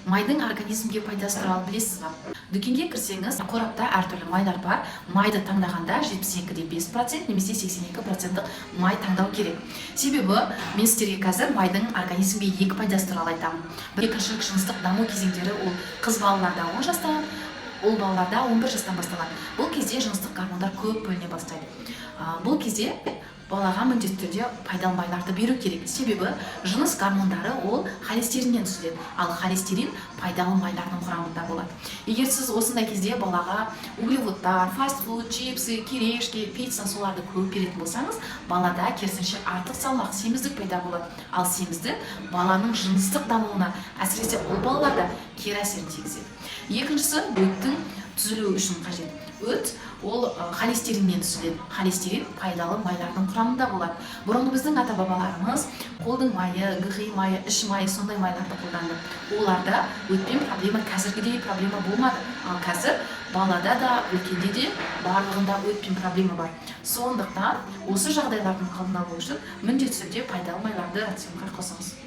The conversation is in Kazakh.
Майдың организмге пайдасы туралы білесіз ба? Дүкенге кірсеңіз, қорапта әртүрлі майлар бар. Майды таңдағанда 72,5% немесе 82 проценттік май таңдау керек. Себебі мен сіздерге қазір майдың организмге екі пайдасы туралы айтамын. Екінші, жыныстық даму кезеңдері, ол қыз балаларда 10 жастан, ұл балаларда 11 жастан басталады. Бұл кезде жыныстық гормондар көп бөліне бастайды. Бұл кезде балаға міндетті түрде пайдалы майларды беру керек, себебі жыныс гормондары ол холестериннен түзіледі, ал холестерин пайдалы майлардың құрамында болады. Егер сіз осындай кезде балаға углеводтар, фастфуд, чипсы, кириешки, пицца, соларды көп беретін болсаңыз, балада керісінше артық салмақ, семіздік пайда болады. Ал семіздік баланың жыныстық дамуына, әсіресе ұл балаларда, кері әсерін тигізеді. Екіншісі, өттің түзілуі үшін қажет. Өт ол холестериннен түзіледі. Холестерин пайдалы майлардың құрамында болады. Бұрынғы біздің ата бабаларымыз қолдың майы, гхи майы, іш майы, сондай майларды қолданды. Оларда өтпен проблема қазіргідей проблема болмады. Ал қазір балада да, үлкенде де, барлығында өтпен проблема бар. Сондықтан осы жағдайлардың алдын алу үшін міндетті түрде пайдалы майларды рационға қосыңыз.